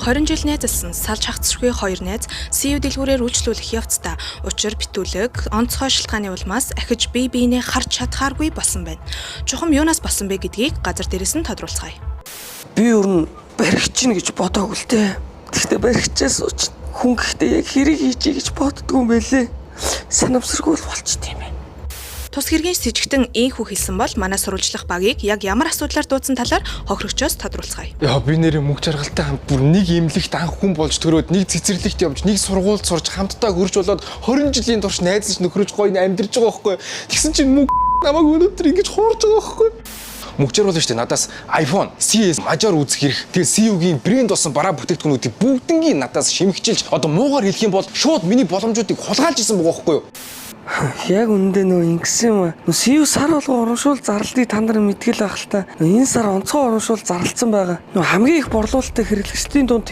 20 жил найзалсан салж хагцшгүй хоёр найз CU дэлгүүрээр үйлчлүүлэх явцдаа учир битүүлэг онцгой шалтгааны улмаас ахиж бие биенээ харж чадхааргүй болсон байна. Чухам юунаас болсон бэ гэдгийг газар дээрээс нь тодруулцгаая. Би ер нь баригчна гэж бодоогүй л дээ. Гэхдээ баригчаас ууч хүн гэхдээ яг хэрэг хийчихье гэж боддгоо юм байлээ. Санамсаргүй л болчт юм байна. Тус хэргийн сэжигтэн ийхүү хэлсэн бол манай сурвалжлах багийг яг ямар асуудлаар дуудсан талаар хохирогчоос тодруулцгаая. Яа, би нэрээ мөнгө жаргалтай хамт бүр нэг имлэгт анх хүн болж төрөөд, нэг цэцэрлэгт явж, нэг сургуульд сурч, хамтдаа хөрж болоод 20 жилийн турш найзалж, нөхрөж, гоё амьдарч байгаа байхгүй. Тэгсэн чинь мөнгө намайг өнөөдөр ингэж хуурж байгаа байхгүй. Мөнгө жаргал шүү дээ, надаас iPhone, CS мажор үзэх хэрэг. Тэгээ CU-гийн брэнд болсон бараа бүтээгдэхүүнүүдийг бүгднгийн надаас шимэгчилж, одоо муугар хэлэх юм бол шууд миний боломжуудыг хулгайлж исэн байгаа байхгүй юу? Яг үнэндээ нөө ингэсэн юм аа. Нөө CU сар болгон урамшуул зарлалыг та нар мэдгэл ах л та. Нөө энэ сар онцгой урамшуул зарлалцсан байгаа. Нөө хамгийн их борлуулалттай хэрэглэгчдийн дунд